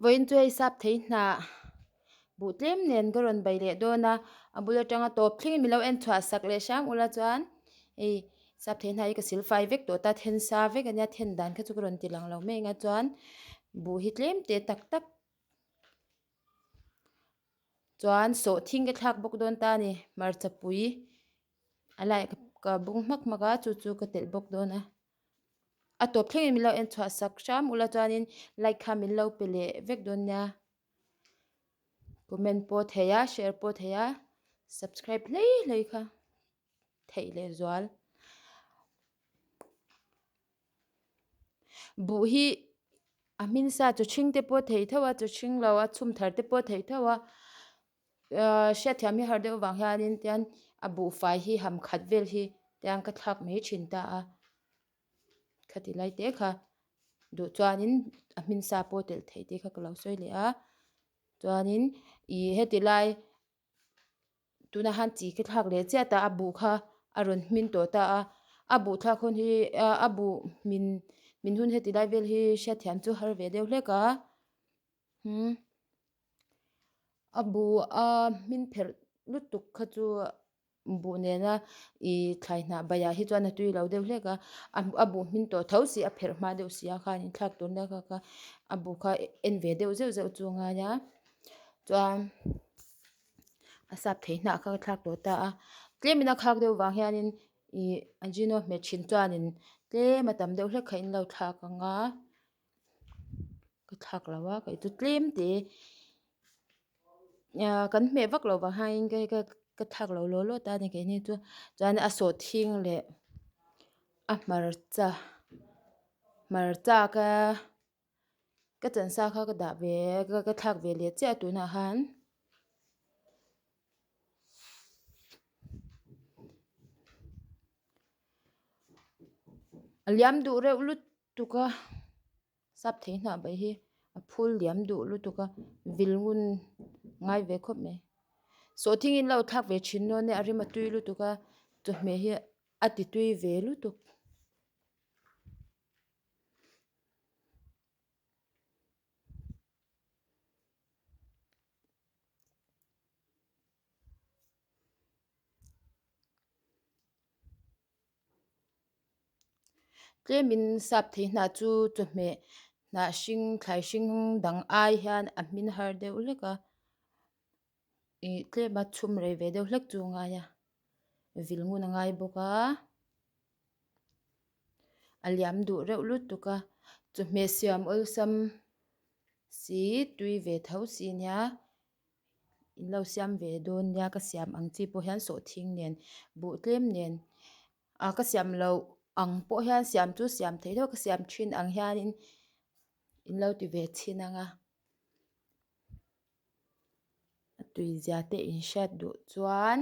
Vawiin chu hei sap thei hnah buh tlem nen ka rawn bei leh dawn a a bul atanga tawp thlengin min lo en chhuah sak leh hram ula chuan hei sap thei hnah hi ka silfai vek tawh ta then sa vek ania then dan kha chu ka rawn ti lang lo mai ang a chuan buh hi tlem te tak tak chuan sawhthing ka thlak bawk dawn ta a ni hmarcha pui a lai ka bung hmak hmak a chu chu ka telh bawk dawn a. A tawp thlengin min lo en chhuah sak hram ula chuanin like kha min lo pe leh vek dawn nia comment pawh thei a share pawh thei a subscribe hlei hlei kha theih leh zual buh hi a hmin sa chu hring te pawh thei tho a chu hring lo a chhum thar te pawh thei tho a ahh hriatthiam hi har deuh avang hianin tian a buhfai hi ham khat vel hi tiang ka thlak mai thin ta a khati lai te kha duh chuanin a hmin sa pawh telh theih te kha ka lo sawi leh a chuanin ih heti lai tunah khan chi ka thlak leh chiah ta a buh kha a rawn hmin tawh ta a a buh thlak hun hi ah a buh hmin hmin hun heti lai vel hi hriatthiam chu har ve deuh hlek a umm a buh a hmin pherh lutuk kha chu buh nena ih thlai hnah baiah hi chuan a tui lo deuh hlek a a buh hmin tawh tho si a pherh hma deuh si a khan inthlak tur nia kha kha a buh kha en ve deuh zeuh zeuh chu a ngai a chuan a sap thei hnah kha ka thlak tawh ta a tlemin a khak deuh vang hianin ih ajino hmet thin chuanin tlem a tam deuh hlek kha in lo thlak ang a ka thlak lo a kei chu tlem te ah kan hmeh vak loh vang hian ka thlak lo law law ta a ni keini chu chuan a sawhthing leh a hmarcha hmarcha ka ka chansa kha ka dah ve ka thlak ve leh chiah a tunah khan. A liam duh reuh lutuk a sap thei hnah bai hi a phul liam duh lutuk a vil ngun ngai ve khawp mai sawhthing in lo thlak ve thin dawn e a rim a tui lutuk a chawhmeh hi a ti tui ve lutuk. Tlemin sap thei hnah chu chawhmeh hnah hring thlai hring dang ai hian a hmin har deuh hlek a ih tlema chhum rei ve deuh hlek chu a ngai a vil ngun a ngai bawk a a liam duh reuh lutuk a chawhmeh siam awlsam si tui ve tho si nia. In lo siam ve dawn nia ka siam ang chi pawh hian sawhthing nen buh tlem nen ah ka siam loh ang pawh hian siam chu siam theih deuh ka siam thin ang hianin in lo ti ve chhin ang a a tui zia te in hriat duh chuan.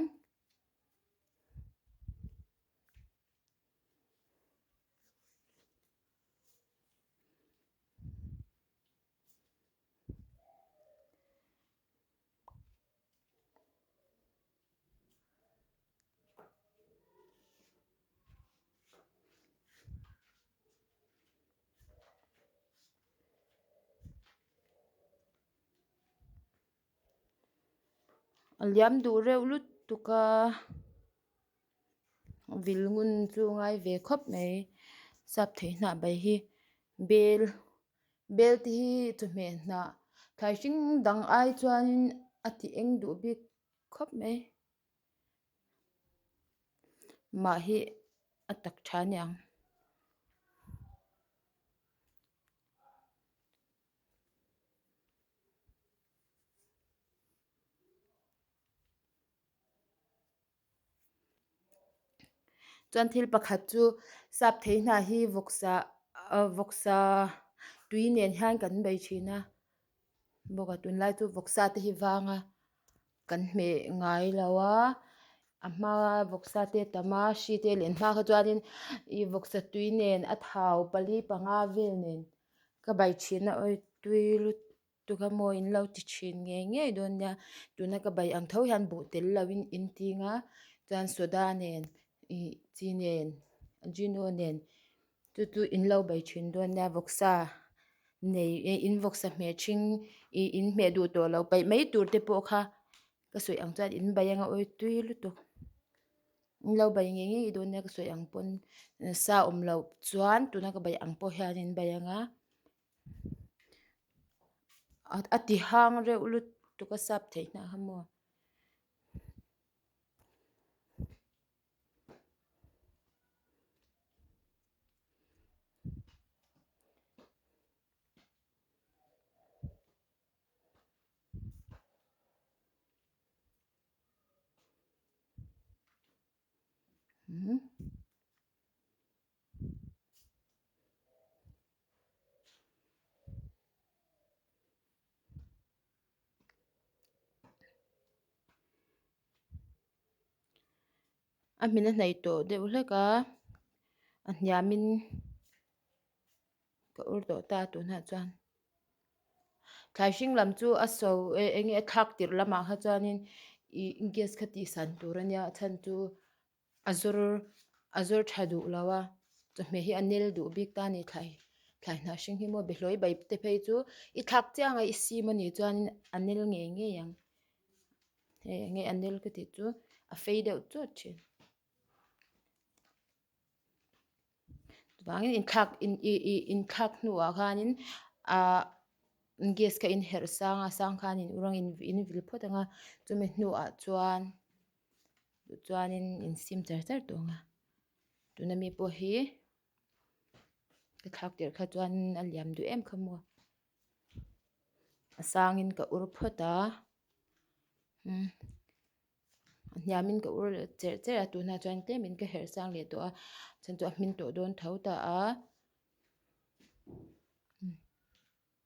A liam duh reuh lutuk a vil ngun chu ngai ve khawp mai sap thei hnah bai hi bel. Bel te hi chawhmeh hnah thlai hring dang ai chuanin a ti eng duh bik khawp mai mah hi a tak tha aniang. Chuan thil pakhat chu sap thei hnah hi vawksa ah vawksa tui nen hian kan bei thin a bawk a tunlai chu vawksa te hi vang a kan hmeh ngai lo a a hma vawksa te a tam a hri te len hma kha chuanin ih vawksa tui nen a thau pali panga vel nen ka bai thin a awi tui lutuk. Tuka maw in lo ti thin ngei ngei dawn nia tuna ka bai ang tho hian buh tel lo in in ting a chuan soda nen ih chi nen ajino nen chu chu in lo bai thin dawn nia vawksa. Nei in vawksa hmeh ṭhing ih in hmeh duh tawh lo paih mai tur te pawh kha ka sawi ang chuan in bai anga awi tui lutuk in lo bai ngei ngei dawn nia ka sawi ang pawn sa awm loh chuan tuna ka bai ang pawh hian in bai anga a ti hang reuh lutuk a sap theih hna kha maw. A hmin a hnaih tawh deuh hlek a a hniamin ka ur tawh ta tunah chuan thlai hring lam chu a so eh eng nge a thlak tirh lamah kha chuanin ih gas kha tih san tur a nia a chhan chu a zawr a zawr tha duh lo a chawhmeh hi a nel duh bik ta a ni thlai thlai hnah hring hi maw behlawi bai te phei chu i thlak chiang a i sim a nih chuan a nel ngei ngei ang. Hei enge a nel ka tih chu a fei deuh chawt thin. Chuvangin inthlak in ih ih inthlak hnuah khanin ahh gas kha in herh sang a sang khan in ur ang in vil phawt ang a chumi hnuah chuan chuanin in sim char char tawh ang a tuna mi pawh hi ka thlak tirh kha chuan a liam duh em kha maw. A sangin ka ur phawt a umm a hniamin ka ur leh cherh cherh a tunah chuan tlemin ka herh sang leh tawh a chhan chu a hmin tawh dawn tho ta a.